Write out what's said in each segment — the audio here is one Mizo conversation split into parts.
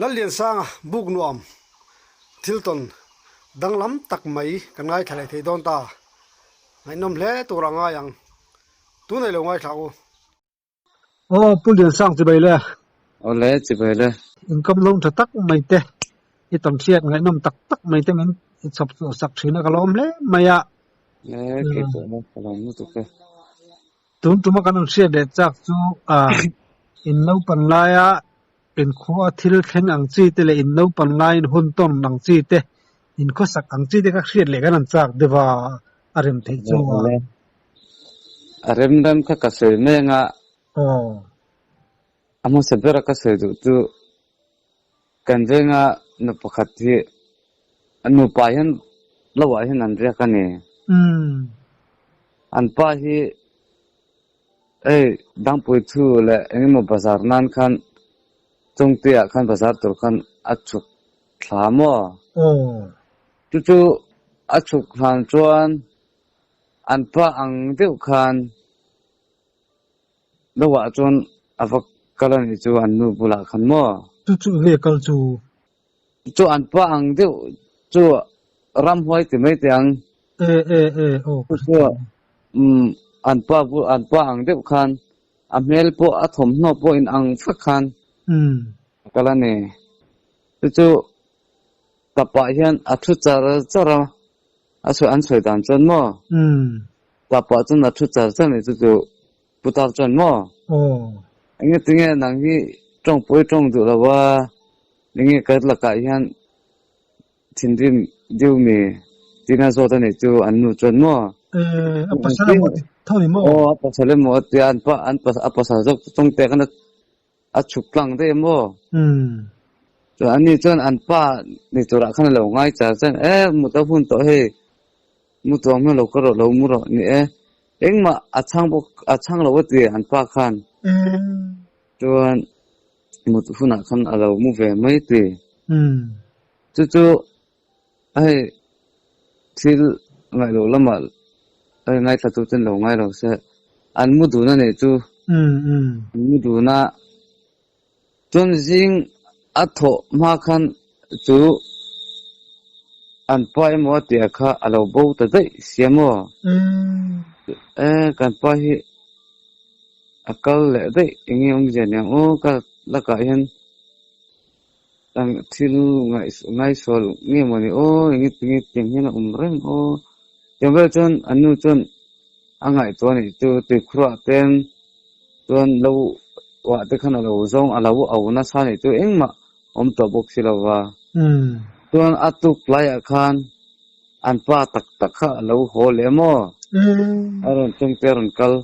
Lalliansanga buk nuam thil tawn danglam tak mai kan ngaithla leh thei dawn ta. Ngaihnawm hle tur a ngai ang. Tunah i lo ngaithla u. Aw Pu Liansang chibai le. Awle chibai le. Income loan tha tak mai te i tam hriat ngaihnawm tak tak mai te min i chhawp chhuah sak thin a ka lawm hle mai a. Le kei pawh maw ka lawm lutuk e. Tun tuma kan rawn hriat leh chak chu in naupan laia inkhua thil thleng ang chi te leh in naupan laiin hun tawn ang chi te in khawsak ang chi te kha hriat leh kan rawn chak deuh a a rem theih chu a. A rem rem kha ka sawi mai anga. Aw. A hmasa bera ka sawi duh chu kan venga nu pakhat hi a nupa hian lo ah hian an riak a ni. An pa hi hei dangpui thu leh eng emaw bazar nan khan chungte ah khan bazar tur khan a chhuk thla maw? Chu chu a chhuk hlan chuan an pa ang deuh khan Lo ah chuan a va kal a nih chu an nu bulah khan maw? Chu chu nge kal chu? Chu an pa ang deuh chu ramhuai ti mai teh ang. E e e aw ka hre thei. Umm an pa bul an pa ang deuh khan a hmel pawh a thawmhnaw pawh in ang vek khan a kal a ni. Chu chu tapah hian a thu char char a, a sawi an sawi dan chuan maw? Tapah chuan a thu char char a ni chu chu Putar chuan maw? Enge tinge nang hi tawng pawh i tawng duh lo a, enge ka lakah hian thinrim deuh mi tiin a zawt a nih chu an nu chuan maw? A pasal emaw ti tho ni maw? Aw a pasal emaw a tia an pa an a pasal zawk chu tawng te khan a chhuk tlang daih emaw? Chuan ani chuan an pa ni turah khan a lo ngai char chuan e mut a hun tawh hei mu tuang hmel lo ka rawh lo mu rawh ni e. Engmah a chhang bawk a chhang lo a ti an pa khan chuan mut hunah khan a lo mu ve mai ti. Chu chu hei thil ngaih loh lamah hei ngaithla tu ten lo ngai lo se an mu dun a nih chu an mu dun a chuan zing a thawh hma khan chu an pa emaw a tih kha a lo bo ta daih sia maw? E kan pa hi a kal leh daih eng nge awmzia aniang aw ka lakah hian thil ngaihsual nge mawni aw eng nge tinge tiang hian a awm reng aw tiang vel chuan an nu chuan a ngaihtuah a nih chu tuikhurah ten chuan lo uah te khan a lo zawng a lo au nasa a nih chu engmah awm tawh bawk si lo va. Chuan a tuk laiah khan an pa tak tak kha a lo haw leh maw? A rawn chungte a rawn kal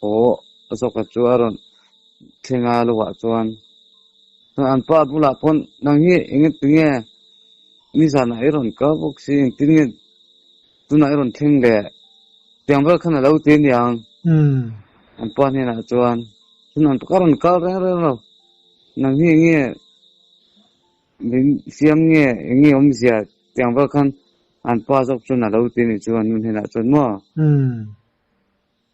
haw zawk a chu a rawn thleng a luah chuan chuan an pa bulah pawn nang hi eng nge tinge nizanah i rawn kal bawk si engtin nge tunah i rawn thleng leh tiang vel khan a lo ti aniang an pa hnenah chuan chuan an ka rawn kal reng reng lo nang hi eng nge min siam nge eng nge awmzia tiang vel khan an pa zawk chuan a lo ti anih chu an nu hnenah chuan maw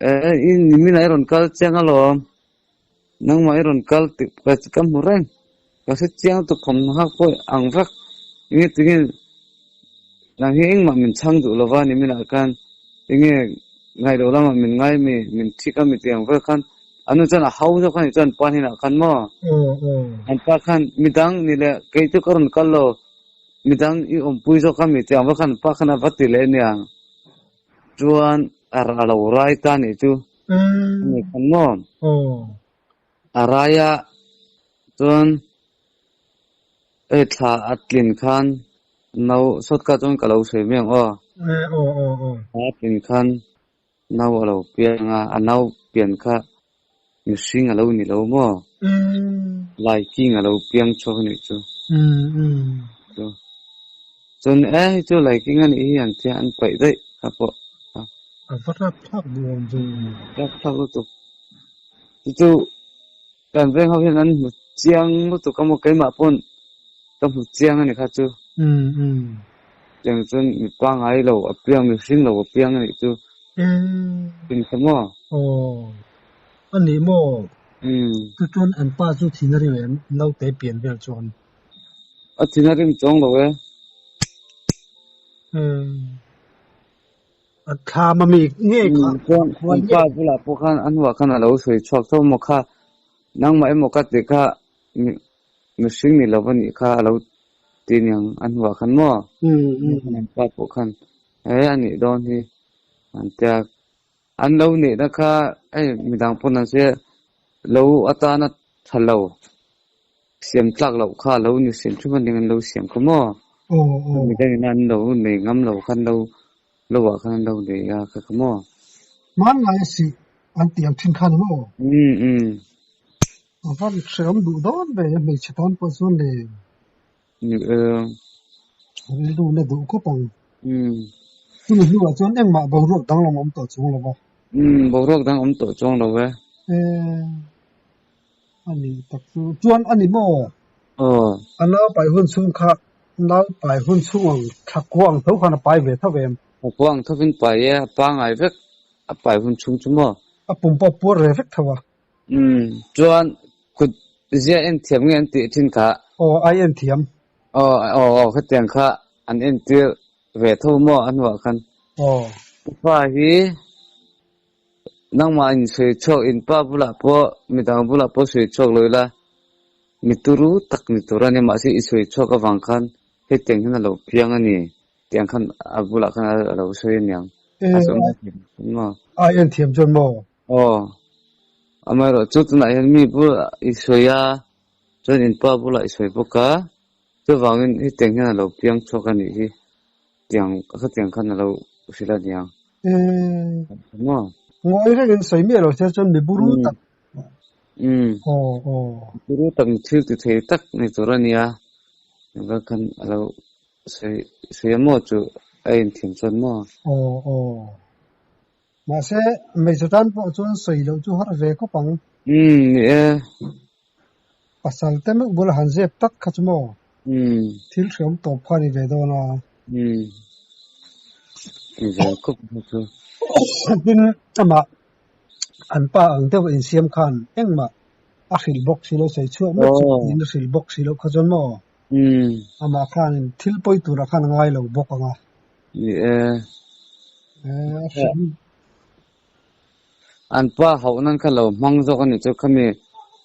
eh i niminah i rawn kal chiang alawm nangmah i rawn kal tih ka hmu reng ka hre chiang lutuk thawmhnaw hak pawh ang vek eng nge tinge nang hi engmah min chhang duh lova niminah khan eng nge ngaih loh lamah min ngai mi min thik a mi tih ang vel khan an nu chuan a hau zawk a nih chuan pa hnenah khan maw an pa khan midang ni leh kei chu ka rawn kal lo midang i awmpui zawk a mi tih ang vel khan pa khan a va ti leh ania chuan a lo rai ta nih chu ani khan maw a rai a chuan hei thla a tlin khan no sawt kha chuan ka lo sawi mai ang aw thla a tlin khan no a lo piang a a no pian kha mihring a lo ni lo maw laiking a lo piang chhuak a nih chu chuan e hei chu laiking a nih hi an tia an paih daih kha pawh a va rapthlak duh awm ve. Rapthlak lutuk. Chu chu kan veng ho hian an hmu chiang lutuk a maw keimah pawn ka hmu chiang a ni kha chu. Tiang chuan mi pangngai lo a piang mihring lo a piang a nih chu. Tin kha maw? Aw a ni maw? Chu chuan an pa chu thin a ring em naute pian vel chuan. A thin a rim chuang lo e. Umm. A thlam a mi nge kha Chuan khuai an nge. pa bulah pawh khan a hnuah khan a lo sawi chhuak tho maw kha nangmah emaw ka tih kha mihring ni lo va nih kha a lo ti niang a hnuah khan maw an pa pawh khan he a nih dawn hi an tia an lo neihna kha hei midang pawn an sawi a lo atana tha lo siam tlak loh kha a lo ni hrim hrim a ning an lo siam kha maw midangin an lo nei ngam lo khan lo lo ah khan an lo nei a kha kha maw. Hmanlai a sih an tih ang thin kha ni maw? Umm umm. A van hreawm duh dawn ve a hmeichhe tan pawh chuan le. Ni e. Rilru na duh khawp ang. Umm. Chumi hnuah chuan engmah boruak danglam a awm tawh chuang lo va. Umm boruak dang awm tawh chuang lo e. E. A ni tak chu. Chuan a ni maw? Aw. A nau pai hun chhung kha nau pai hun chhung ang thla kua ang tho khan a pai ve tho em? Thla kua ang thovin pai e, a pangai vek a pai hun chhung chu maw? A pum pawh a puar ve vek tho a. Umm, chuan kut zia en thiam nge an tih thin kha? Aw, ai en thiam. Aw, aw, aw, khatiang kha an entir ve tho maw a hnuah khan? Aw. Upa hi nangmah in sawi chhuak, in pa bulah pawh midang bulah pawh sawi chhuak lo ila, mi turu tak ni tur a ni, mahse i sawi chhuak avang khan hetiang hian a lo piang a ni tiang khan a bulah khan a lo sawi a niang. A sawi mai thei maw? Ai en thiam chuan maw? Aw, amaherawhchu tunah hian mi bulah i sawi a, chuan in pa bulah i sawi bawk a, chuvangin hetiang hian a lo piang chhuak a nih hi, tiang khatiang khan a lo hrilh a niang. Maw? Ngawi rengin sawi miah lo sia chuan mi buru tak. Umm. Aw, aw. Buru tak ni thil ti thei tak ni tur a nia, engvang khan a lo sawi sawi a maw chu a inthiam chuan maw? Aw, aw. Mahse, hmeichhe tan pawh chuan sawi loh chu har ve khawp ang. Umm, ni e. Pasal te meuh bula han zep tak kha chu maw? Umm. Thil hreawm tawp kha a ni ve dawn a. Umm. Ni ve khawp kha chu. Tin, amah an pa ang deuh a insiam khan engmah a hrilh bawk si lo, sawi chhuak meuh chu tiin a hrilh bawk si loh kha chuan maw? Umm. Amah khanin thil pawi turah khan a ngai lo bawk ang a. Ni e. An pa hauh nan kha lo hmang zawk a ni chu khami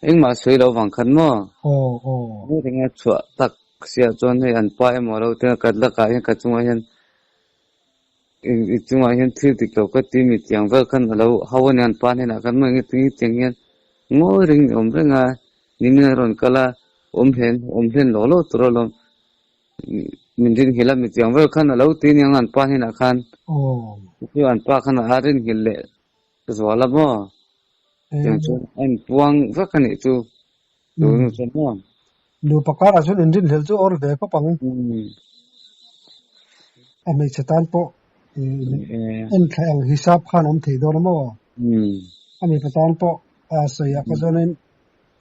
engmah sawi lo vang khan maw? Aw aw. Hei ringa chhuah tak siah chuan hei an pa emaw lo tia ka lakah hian ka chungah hian i chungah hian thil dik lo ka ti mi tiang vel khan a lo hau a ni an pa hnenah khan maw engtin nge tiang hian ngawi ring ni awm reng a nimin a rawn kal a awm hlen awm hlen lawk lawk tur alawm. Min rin nghilh a, mi chiang vel khan a lo ti aniang an pa hnenah khan. Chu an pa khan a rin nghilh leh zual a maw? Tiang chuan a inpuang vek a nih chu. Chu nu chuan maw? Nupa karah chuan inrin hlelh chu awr ve khawp ang. A hmeichhe tan pawh en thlai ang hisap khan a awm thei dawn a maw? A mipa tan pawh a sawi ah kha chuanin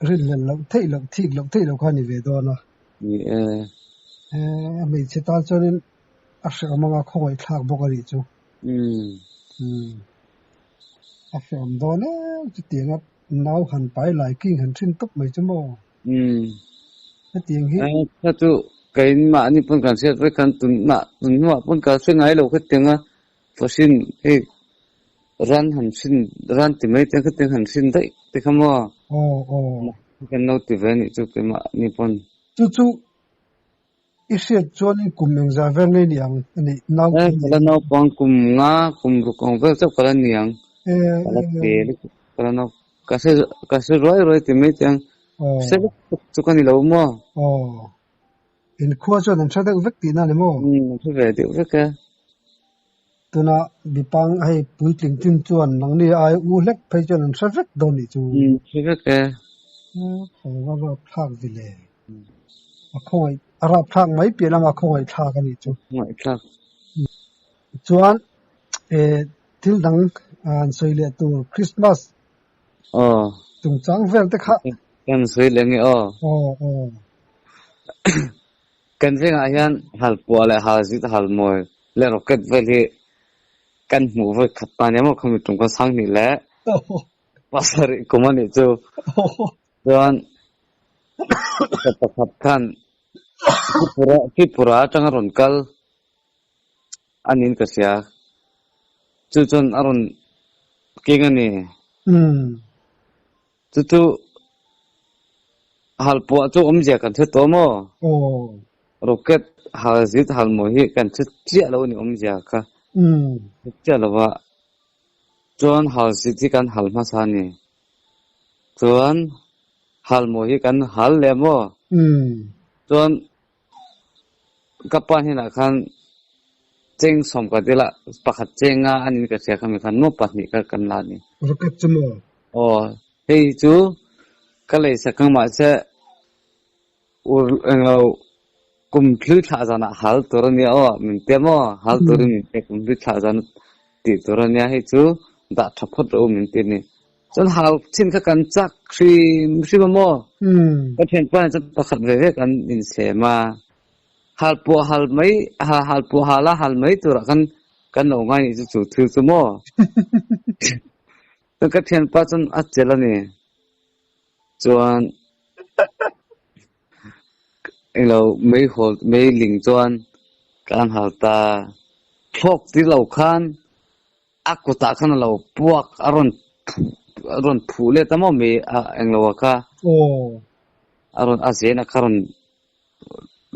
rin hlelh loh theih loh thik loh theih loh kha a ni ve dawn a. Ni e. A hmeichhe tan chuanin a hrehawm anga khawngaih thlak bawk a nih chu. Umm. A hrehawm dawn e chutianga nau han pai lai king han thin tawp mai chu maw? Umm. Hetiang hi. Kha chu keimahni pawn kan hriat vek khan tunah tun hnuah pawn ka hre ngai lo khatianga fawhrin hei ran han hrin ran ti mai te khatiang han hrin daih te kha maw? Aw aw. Kan lo ti ve anih chu keimahni pawn. Chu chu i hriat chuanin kum engzah vel ngei ni ang a nih nau Eh, ka la naupang kum nga kum ruk ang vel chauh ka la ni ang. Ka la pe lutuk ka la nau ka hre ka hre ruai ruai ti mai te ang. Hre lutuk chu ka ni lo maw? Aw. Inkhua chuan an hre deuh vek tihna a ni maw? Umm, an hre ve deuh vek e. Tuna mipang hei puitling chin chuan nangni ai u hlek phei chuan an hre vek dawn nih chu. Umm, hre vek e. A rapthlak vi le. A khawngaih, a rapthlak mai piah lama khawngaih thlak a nih chu. Khawngaih thlak. Chuan eh thil dang an sawi leh tur Christmas Aw. Chungchang vel te kha. Kan sawi leh nge aw. Aw aw. Kan vengah hian hal puah leh hal zit hal mawi leh rocket vel hi kan hmuh vawi khat ta nia maw khami tum khan sanghnih leh pasarih kum a nih chu. Chuan ka pakhat khan. Tripura Tripura atanga rawn kal a niin ka hria. Chu chuan a rawn keng a ni. Chu chu halpuah chu awmzia kan hre tawh maw? Rocket hal zit hal mawi hi kan hre chiah lo a ni awmzia kha. Hre chiah lo va. Chuan hal zit hi kan hal hmasa a ni. Chuan hal mawi hi kan hal leh maw? Chuan ka pa hnenah khan cheng sawm ka dil a, pakhat cheng a anin ka hria khami khan maw pahnih kha kan la a ni. Rocket chu maw? Aw, hei chu ka lei sak ang mahse ur englo kum hlui thlah zanah hal tur a nia aw, min tia maw? Hal turin min tia kum hlui thlah zan tih tur a nia, hei chu dah tha phawt rawh u min ti a ni. Chuan hau chin kha kan chak hrim hrim a maw? Ka thianpa nen chuan pakhat ve ve kan insem a, hal pawh hal mai hal pawh hal a hal mai turah khan kan lo ngai nih chu chu thil chu maw? Chuan ka thianpa chuan a chelh a ni. Chuan englo meihawl meiling chuan kan hal ta thlawk ti lo khan A kutah khan a lo puak a rawn a rawn phuh let a maw mai a englo a kha a rawn a zen a kha rawn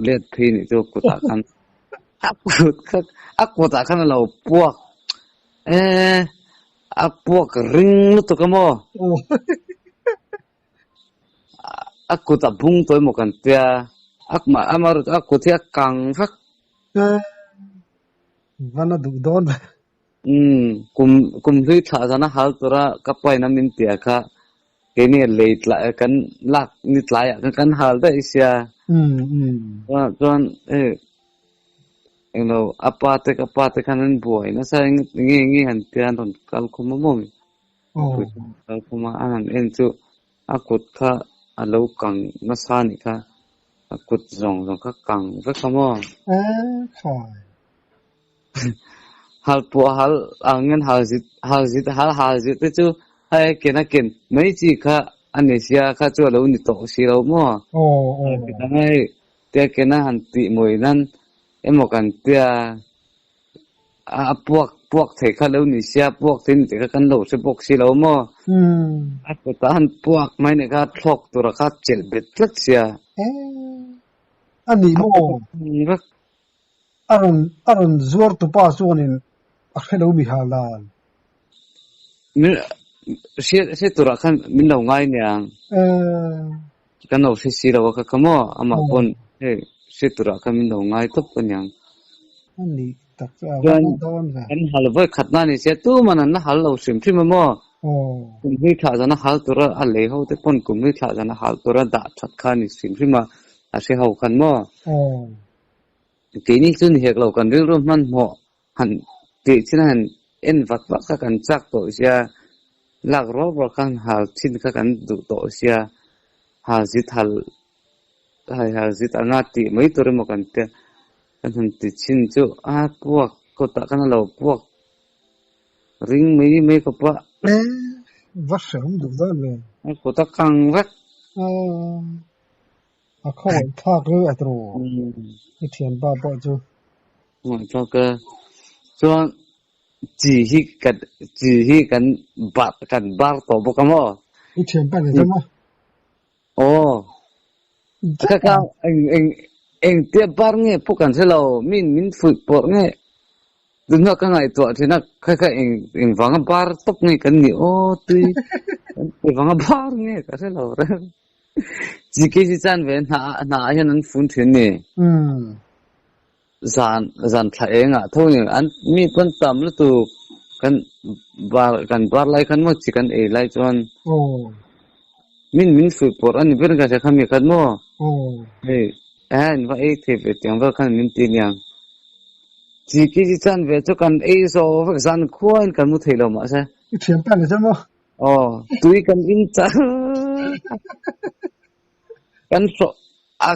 let phei nih chu kutah khan a kut kha a kutah khan a lo puak eh a puak ring lutuk a maw a kut a bung tawh emaw kan tia a a kut hi a kang vak. Van a duh dawn. Umm, kum kum hlui thlah zana hal tura ka paina min tia kha keini lei tlai kan lak ni tlaiah khan kan hal daih sia. Chuan chuan hei englo a pa te ka pa te khan an buai nasa eng nge nge han tia an rawn kal khum a maw kal khum a an han en chu a kut kha a lo kang nasa a nih kha a kut zawng zawng kha kang vek a maw. Hal pawh hal angin hal zit hal zit hal hal zit te chu hei ken a ken mai chi kha a ni sia kha chu a lo ni tawh si lo maw? Hal zit ang hei tia ken a han tih mawi nan emaw kan tia a puak puak thei kha lo ni sia puak thei ni tih kha kan lo hre bawk si lo maw? A kutah han puak mai nih kha thlawk tura kha chelh bet tlat sia. A ni maw? A rawn a rawn zuar tupa chuanin a hre lo mi hal dan. Min hria hria turah khan min lo ngai niang. Kan lo hre si lo a kha kha maw amah pawn hei hria turah khan min lo ngai tawp a niang. A nih tak chu a va Chuan na dawn ve. kan hal vawi khat na ni sia tuman an la hal lo hrim hrim a maw. Kum hlui thlah zana hal tura a lei ho te pawn kum hlui thlah zana hal tura dah that kha a ni hrim hrim a a hre ho khan maw. Keini chu ni hek lo kan rilru hmanhmawh han tih chin a han en vat vat kha kan chak tawh sia, lak rual rual kha han hal thin kha kan duh tawh sia, hal zit hal hai hal zit anga tih mai tur emaw kan tia kan han ti chin chu a puak kawtah khan a lo puak ring mai mai khawp a. Va hrehawm duh dawn ve. A kut a kang vek. A khawngaih thlak reuh a tawh i thianpa pawh chu. Khawngaih thlak e. Chuan chi hi kan chi hi kan bar kan bar tawh bawk a maw? I thianpa ni chuan maw? Aw. Ka ka eng eng engtia bar nge pawh kan hre lo min min fuih pawrh nge Tunah ka ngaihtuah thin a, kha kha eng eng vanga bar tawp nge kan nih aw tui eng vanga bar nge ka hre lo reng. GKC chan ve hna hna ah hian an fun thin ni. Zan zan thla eng ah tho ni an mi pawn tam lutuk kan bar kan bar lai khan maw chi kan ei lai chuan min min fuih pawrh a ni ber ka hria kha mi khat maw hei eh va ei thei ve tiang vel khan min ti aniang. Chi KG chan ve chu kan ei zawh vek zan khuain kan mu thei lo mahse. I thiam ta ni chuan maw? Aw, tui kan in char. Kan hrawh a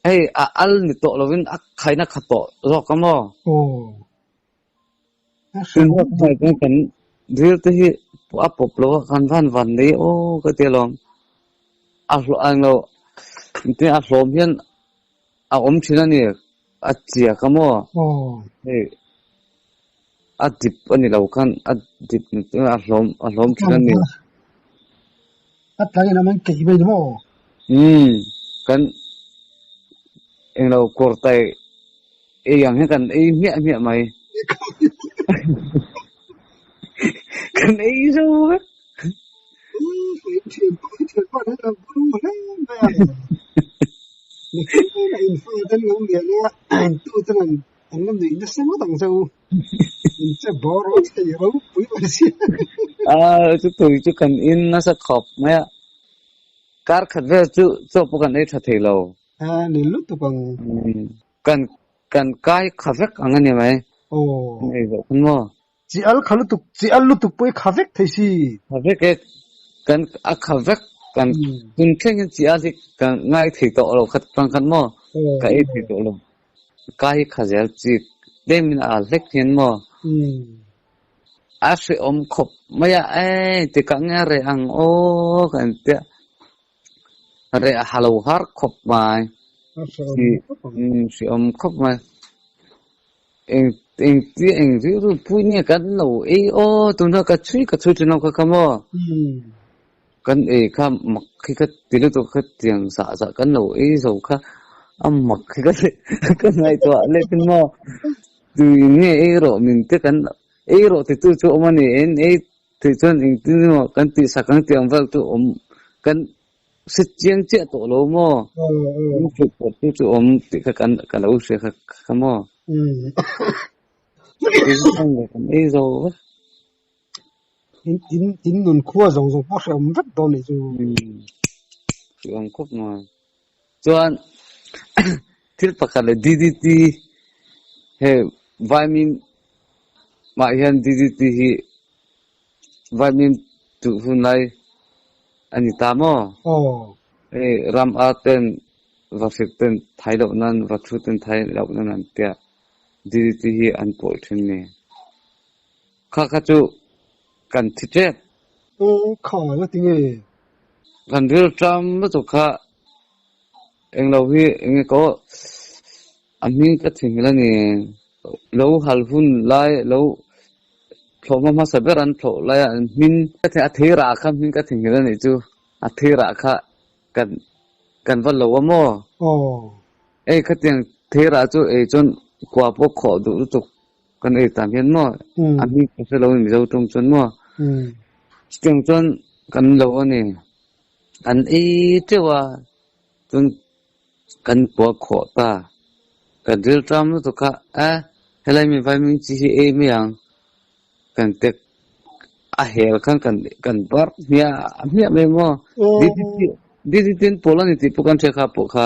hei a al ni tawh lovin a khaina kha tawh zawk a maw? Aw. Tun hnuah hnuai chuan kan ril te hi a pawp lo a kan van van nei aw ka ti alawm. A hlawh ang lo, engtin a hlawm hian. A awm thin a ni, a chiak a maw? Aw. Hei a dip a ni lo khan a dip a hlawm a hlawm thin a ni. A tlangin a man keih mai ni maw? Umm kan englo kawrtai ei ang hian kan ei hmiah hmiah mai. Kan ei zo vek. A chu tui chu kan in nasa khawp mai a, kar khat vel chu chaw pawh kan ei tha thei lo. Kan kan kai kha vek ang a ni mai. Kan ei zawh khan maw? Chi al kha lutuk, chi al lutuk pawh i kha vek thei si. Kha vek e, kan a kha vek, kan tun thleng hian chi al hi ka ngai thei tawh lo khat vang khan maw, ka ei thei tawh lo. Ka hi kha zel chi tlem in a al hlek hian maw. A hrehawm khawp mai a, ei tikah nge a reh ang aw ka en tia, reh a ha lo har khawp mai. Hrehawm khawp mai. Eng eng tia eng rilru pui nge kan lo ei aw tuna ka chhui ka chhui thin lo kha kha maw kan ei kha mak hi ka ti lutuk kha tiang zah zah kan lo ei zo kha a mak hi ka ti ka ngaihtuah leh thin maw tui nge ei rawh min te kan ei rawh ti tu chu awm a ni en ei theih chuan engtin emaw kan tih sak ang tih ang vel chu awm kan Hre chiang chiah tawh lo maw? Min hrilh pawh tu chu awm tih kha kan ka lo hria kha kha maw? Ei ve kan ei zo vek. In in in nun khua zawng zawng pawh hrehawm vek dawn nih chu. Hrehawm khawp mai. Chuan thil pakhat leh DDT hei vaimin mah hian DDT hi Vaimin duh hun lai a ni ta maw? Aw. Hei ram a ten vahrit ten thai loh nan vathu ten thai loh nan an tia DDT hi an pawlh thin ni. Kha kha chu kan thi tep. Aw kha la ti nge? Kan rilṭam lutuk kha englo hi enge ko A hming ka thingil a ni. Lo hal hun lai lo thlawhhma hmasa ber an thlawh lai a an hming ka thing a thei rah kha hming ka thingil a nih chu a thei rah kha kan kan va lo a maw? Aw. Ei khatiang thei rah chu ei chuan kua pawh khawh duh lutuk kan ei tan hian maw a hming ka hre lo a ni Mizo tawng chuan maw? Chutiang chuan kan lo a ni. An ei teuh a chuan Kan kua khawh ta. Kan rilṭam lutuk kha e, helai mi vaimin chi hi ei mai ang. Kan tek a hel khan kan kan barh hmiah hmiah mai maw. DDT DDT an pawl a ni tih pawh kan hria kha pawh kha.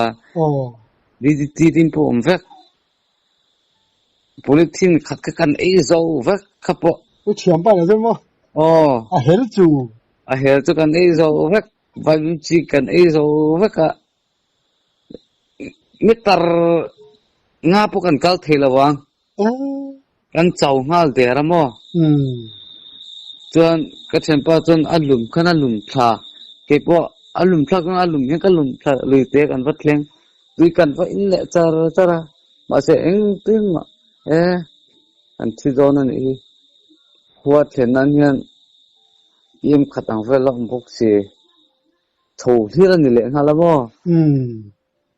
DDT tin pawh awm vek. Polythene khat kha kan ei zo vek kha pawh. I thiam pa le maw? Aw. A hel chu. A hel chu kan ei zo vek. Vaimin chi kan ei zo vek a. Meter nga pawh kan kal thei lo ang. Kan chau nghal der a maw? Chuan ka thianpa chuan a lum khan a lum thla. Keipawh a lum thlak chuan a lum hian ka lum thla lui te kan va thleng. Tui kan va in leh char char a. Mahse engtin mah e kan thi dawn a nih hi. Khua thlen nan hian em khat ang vel a awm bawk si. Tho hlir a ni leh nghal a maw?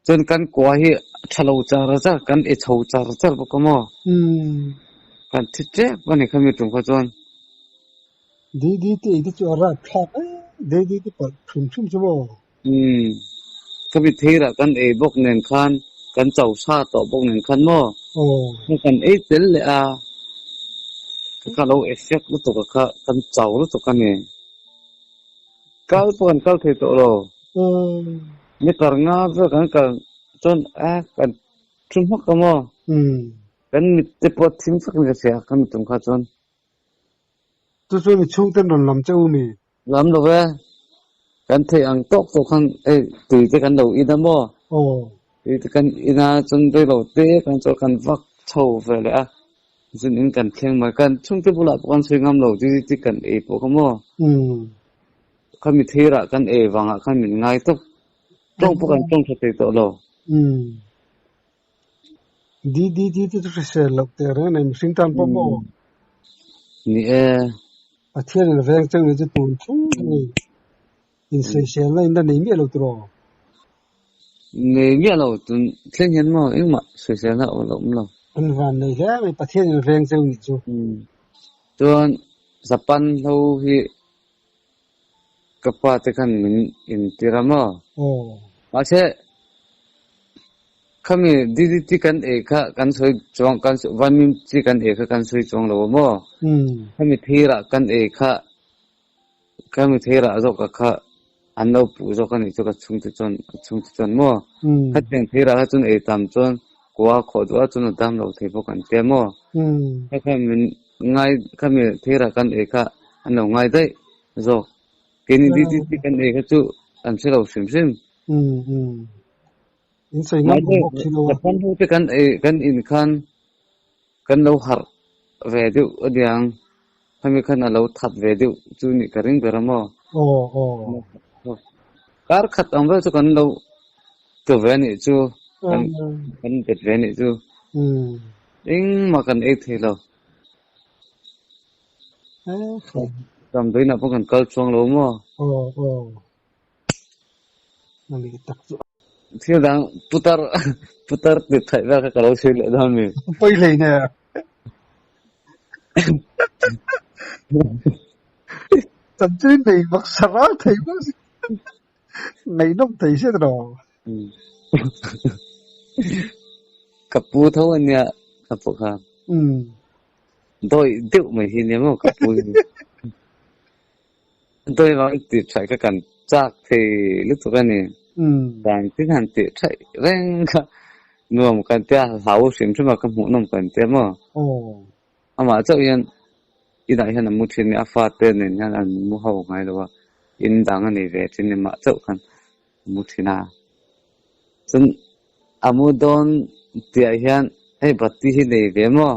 Chuan kan kua hi a tha lo char char, kan e chho char char bawk a maw? Kan thi tep a ni khami tum kha chuan. DDT te chu a rap thlak e, DDT palh hrim hrim chu maw? Khami theirah kan ei bawk nen khan kan chau sa tawh bawk nen khan maw? Kan ei tel leh a, ka lo effect lutuk a kha kan chau lutuk a ni. Kal pawh kan kal thei tawh lo. Ni kar nga vel kan kal chuan a kan thu hmak a maw? Kan mit te pawh thim vek in ka hria ka mit tum kha chuan. Chu chuan i chhungte an rawn lam che u mi? Lam lo e. Kan theih ang tawk tawk khan hei tui te kan lo in a maw? Tui te kan in a chuan reilo te kan chuan kan vak chho ve leh a. Zun in kan thleng mai. Kan chhungte bulah pawh kan sawi ngam lo ti ti kan ei pawh kha maw? Khami theirah kan ei vangah khan min ngai tawp. Tawng pawh kan tawng tha thei tawh lo. DDT te chu hrisel loh teh reng a nei mihring tan pawh maw? Ni e. Pathian in veng cheu ni chu tun thleng a ni. Insawiselna in la nei miah lo tiraw? Nei miah lo tun thleng hian maw engmah sawiselna a awm lo. An van nei hle mai Pathian in veng cheu nih chu. Chuan Japan ho hi ka pa te khan min intir a maw? Aw. Mahse khami DDT kan ei kha kan sawi chuang kan vaimin chi kan ei kha kan sawi chuang lo a maw? Khami thirah kan ei kha khami thirah zawk a kha an lo puh zawk a nih chu ka chhungte chuan ka chhungte chuan maw? Khatiang thirah kha chuan ei tam chuan kua khawh duh a chuan a dam lo thei bawk an tia maw? Kha kha min ngai khami thirah kan ei kha an lo ngai daih zawk. Keini DDT kan ei kha chu an hre lo hrim hrim. In sawi ngam awm bawk si lo a. Japan ho te kan ei kan in khan kan lo harh ve deuh a niang. Khami khan a lo that ve deuh chu nih ka ring ber a maw. Aw aw. Kar khat ang vel chu kan lo tlu ve nih chu. Kan kan bet ve nih chu. Engmah kan ei thei lo. Damdawiinah pawh kan kal chuang lo maw? Aw aw. A nih tak chu. Thil dang putar putar ti thaih vel kha ka lo chhui leh dawn mi. Pawi hlei nen. Chanchin nei bawk saral thei bawk si. Ngaihnawm thei hriat rawh. Ka pu tho a nia ka pawh kha. Dawih deuh mai hi nia maw ka pu hi. Dawih vang tih thaih kha kan chak thei lutuk a ni. Dan tin han tih thaih reng kha nuam kan tia hlau hrim hrim a ka hmuhnawm kan tia maw. Amah chauh hian inah hian a mu thin a, a fate nen hian an mu ho ngai lo a, in dang a nei ve thin a, mah chauh khan a mu thin a. Chuan a mu dawn tihah hian hei bati hi nei ve maw?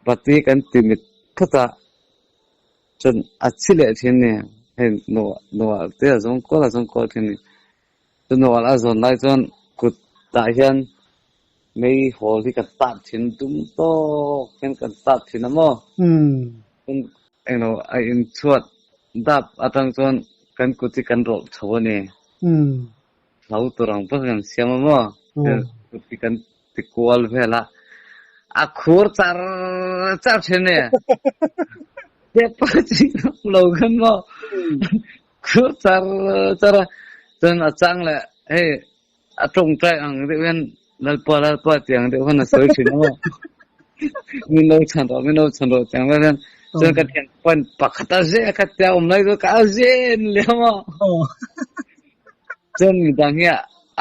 Bati kan ti mit phawt a, chuan a chhi leh thin a ni, hei nuah nuah te a zawng kual a zawng kual thin a ni. Chu nuah a zawn lai chuan kutah hian mei hawl hi kan tat thin dum tawk hian kan tat thin a maw? Englo a inchhuat dap atang chuan kan kut hi kan rawlh chho a ni. Hlau tur ang pawh kan siam a maw? Kut hi kan ti kual vel a, a khur char char thin a ni. Paper chi lo khan maw? Khur char char a, chuan a chang leh hei a tawngtai ang deuh hian Lalpa Lalpa tih ang deuh khan a sawi thin a maw. Min lo chhan rawh min lo chhan rawh tih ang vel hian chuan ka thian pawn pakhat a zeh a kha tia awm lai chu ka a zen leh a maw. Chuan midang hi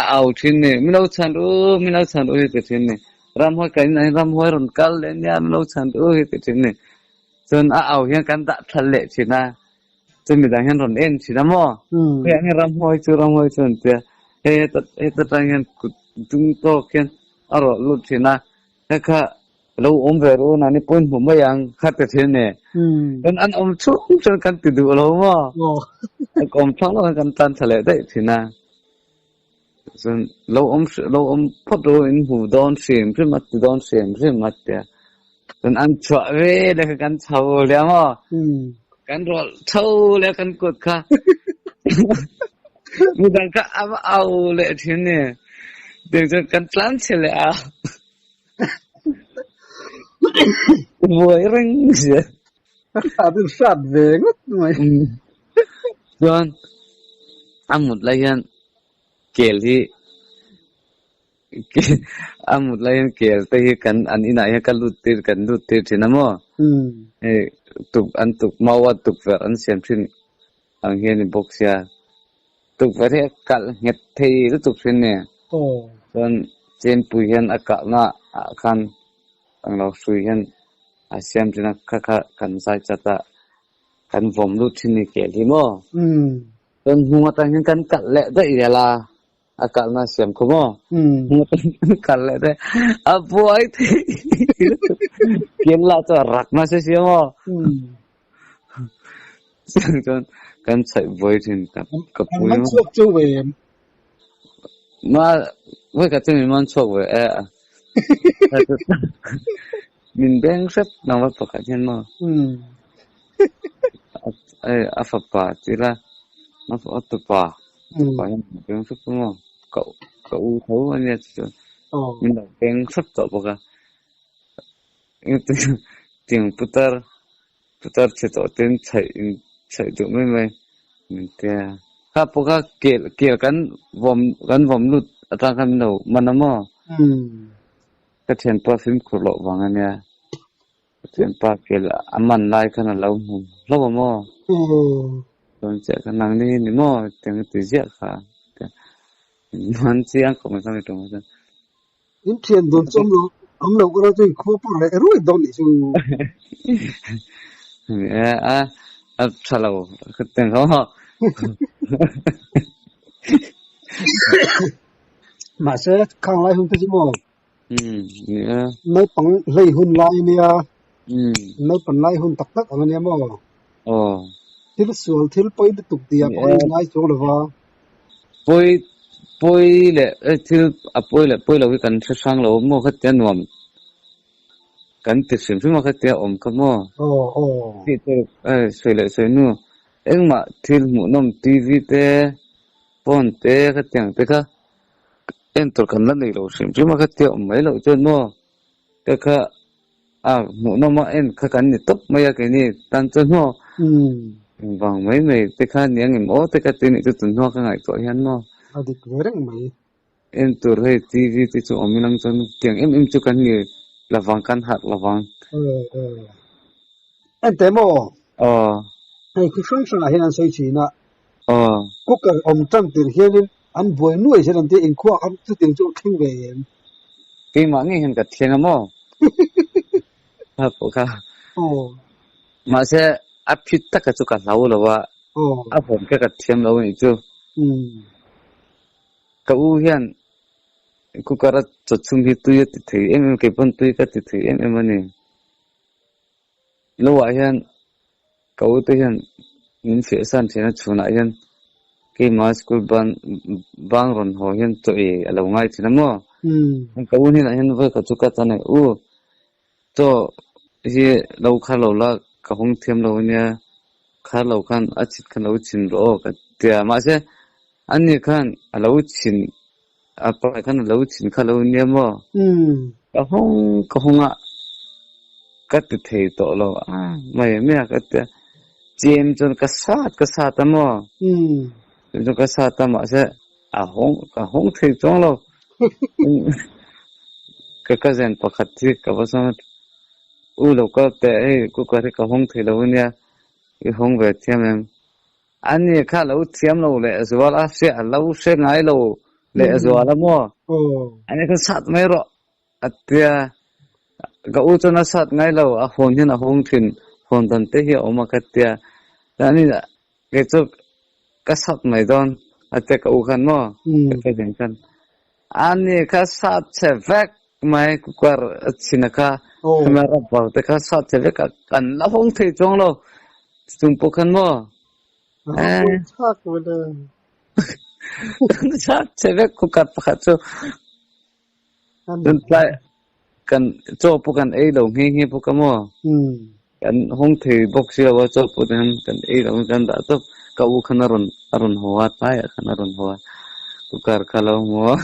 a au thin ni min lo chhan ru min lo chhan ru hi ti thin ni. Ramhuai kan inah hian ramhuai rawn kal leh nia min lo chhan ru hi ti thin ni. Chuan a au hian kan dah thal leh thin a. Chu midang hian rawn en thin a maw? Hei ang hi ramhuai chu ramhuai chu an tia. Hei heta heta tang hian kut dung tawk hian a rawh lut thin a. Hei kha lo awm ve ru na ni pawhin hmu mai ang kha ti thin ni. Chuan an awm chhung chuan kan ti duh lo maw? An awm thlang lo hian kan tan tha leh daih thin a. Chuan lo awm lo awm phawt ru in hmu dawn hrim hrim a ti dawn hrim hrim a tia. Chuan an chhuah ve leh kha kan chho leh maw? Kan rawlh tho leh kan kut kha. Midang kha a va au leh thin ni. Tiang chuan kan tlan chhe leh a. Buai reng sia. A tin hrat ve ngawt mai. Chuan a mut lai hian kel hi a mut lai hian kel te hi kan an inah hian ka lut tir kan lut tir thin a maw? Hei tuk an tuk mau a tukverh an siam thin ang hi a ni bawk sia. Tukverh hi a kalh nghet thei lutuk thin ni. Chuan chenpui hian a kalhna ah khan englo hrui hian a siam thin a kha kha kan zai chat a kan vawm lut thin ni kel hi maw? Chuan hnung atang hian kan kalh leh daih zel a. A kalhna siam khaw maw? Kan kal leh te a buai thei kel lah chu a rak nasa sia maw? Chuan kan chhaih buai thin ka ka pui man chhuak chu ve em? Ma voi ka chu min man chhuak ve e. Min beng hrep tlangval pakhat hian maw a fapa tila a tupa tupa hian min beng hrep a maw ka ka u tho a nia chu chuan min lo beng hrep tawh bawk a tiang putar putar chhe tawh ten chhaih in chhaih duh mai mai min tia kha pawh kha kel kel kan vawm kan vawm lut atang khan min lo man a maw ka thianpa fimkhur loh vang a nia ka thianpa kel a man lai khan a lo hmu hlauh a maw chuan chiah kha nang ni hi ni maw tiang ka ti ziah kha man chiang khawp mai kha mi tumah chuan. In thian dawn chu awm lo awm lo erawh chu inkhua pawh reh ruai dawn nih chu. A a a tha lo ka ti ang kha. Mahse khang lai hun te chu maw? Um nia. Naupang hlei hun lai ania. Naupan lai hun tak tak ang ania maw? Aw. Thil sual thil pawi lutuk tih ah pawh a inngai chuang lo va. Pawi pawi leh thil a pawi leh pawi lo hi kan hre hrang lo maw khatia nuam kan ti hrim hrim a khatia awm kha maw? Aw aw. Tih tur sawi leh sawi hnu engmah thil hmuhnawm TV te phone te khatiang te kha en tur kan la nei lo hrim hrim a khatia awm mai loh chuan maw ka kha A hmuhnawm a en kha kan ni tawp mai a keini tan chuan maw engvang mai mai te kha ni ang em aw te ka ti nih chu tunhnuah ka ngaihtuah hian maw. A dik ve reng mai. En tur hei TV te chu awm in ang chuan tiang em em chu kan ni lovang kan harh lovang. Aw aw. En teh maw? Aw. Hei khu hrang hrangah hian an sawi thin a. Aw. Cooker awm tan tir hianin an buai nuai zel an tia inkhua khan chutiang chu a thleng ve em? Keimah ngei hian ka thleng a maw? Kha pawh kha. Aw. Mahse a phit taka chu ka hlau lo a. Aw. A hawn kha ka thiam lo anih chu. Umm. Ka u hian cooker a chawchhum hi tui a ti thei em em keipawn tui ka ti thei em em a ni. Lo ah hian ka u te hian min fiah san thin a chhunah hian keimah school ban bang rawn haw hian chaw ei a lo ngai thin a maw ka u hnenah hian vawi khat chu ka tan a u chaw hi lo khar lo la ka hawng thiam lo ania khar lo khan a chhit khan lo chhin rawh aw ka tia mahse ani khan a lo chhin a pa khan a lo chhin kha lo nia maw ka hawng ka hawng a ka ti thei tawh lo a mai mai a ka tia chem chuan ka sat ka sat a maw chem chuan ka sat a mahse a hawng ka hawng thei chuang lo ka cousin pakhat hi ka va sawn a u lo kal teh hei cooker hi ka hawng thei lo ania i hawng ve thiam em. A ni kha lo thiam lo leh zual a hria a lo hre ngai lo leh zual a maw? A ni kha sat mai rawh a tia. Ka u chuan a sat ngai lo a hawn hian a hawng thin hawn dan te hi a awm a ka tia. A ni kei chu ka sat mai dawn a tia ka u khan maw? Ka cousin khan a ni kha sat chhe vek mai cooker a chhin a kha camera bar te kha sat chhe vek a kan la hawng thei chuang lo. Chung pawh khan maw? Kan sat chhe vek cooker pakhat chu. Tun tlai kan chaw pawh kan ei lo nghe nghe bawk a maw? Kan hawng thei bawk si lo a chaw pawh hian kan ei lo kan dah tawp. Ka u khan a rawn a rawn haw a tlaiah khan a rawn haw a cooker kha lo hmu a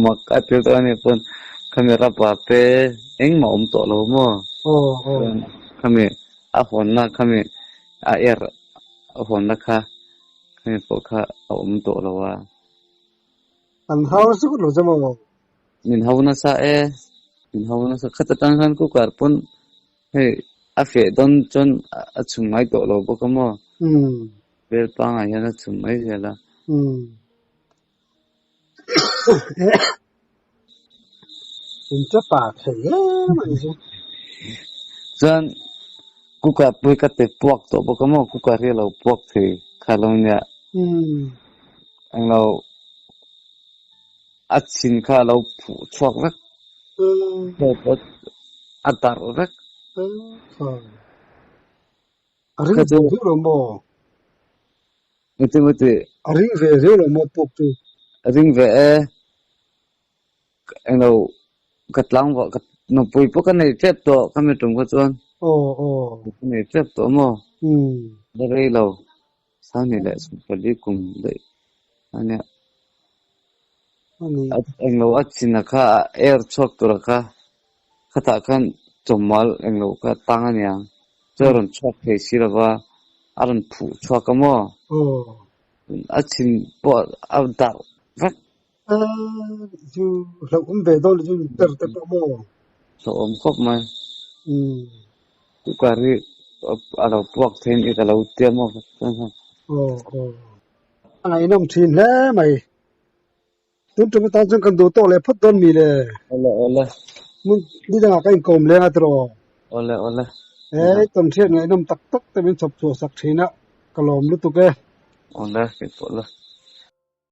mak a til tawh a ni pawn khami rubber te engmah a awm tawh lo maw? Khami a hawnna khami a er a hawnna kha khami pawh kha a awm tawh lo a. An hau zuk lo che maw? Min hau nasa e, min hau nasa khat atang khan cooker pawn hei a feh dawn chuan a chhum ngai tawh lo bawk a maw? Bel pangah hian a chhum mai zel a. In che pa thei em a ni chu. Chuan cooker pawh hi ka ti puak tawh bawk a maw cooker hi a lo puak thei kha lo nia. Englo a chhin kha a lo phuh chhuak vek. A darh vek. A ring ve viau lo maw? Engtin maw tih? A ring ve viau lo maw puk chu? A ring ve e. Englo. Ka tlangval ka nupui pawh ka nei tep tawh ka mi tum kha chuan. Aw aw. Ka nei tep tawh maw? Umm. La rei lo. Sangni leh 14 kum daih ania. Ani. Englo a chin a kha a air chhuak tur a kha khatah khan chawmmal englo kha tang ania. Chu a rawn chhuak thei si lova a rawn phuh chhuak a maw? Aw. A chin pawh a darh vek. Chu hlauhawm ve dawn chu per te pawh maw? Hlauhawm khawp mai. Umm. Cooker hi a lo puak thei in ka lo tia maw? Aw aw. A ngaihnawm thin hle mai. Tun tum atan chuan kan duh tawk leh phawt dawn mi le. Awle awle. Hmun ni dangah ka inkawm leng a tiraw. Awle awle. He tawnhriat ngaihnawm tak tak te min chhawp chhuah sak thin a, ka lawm lutuk e. Awle, keipawh la.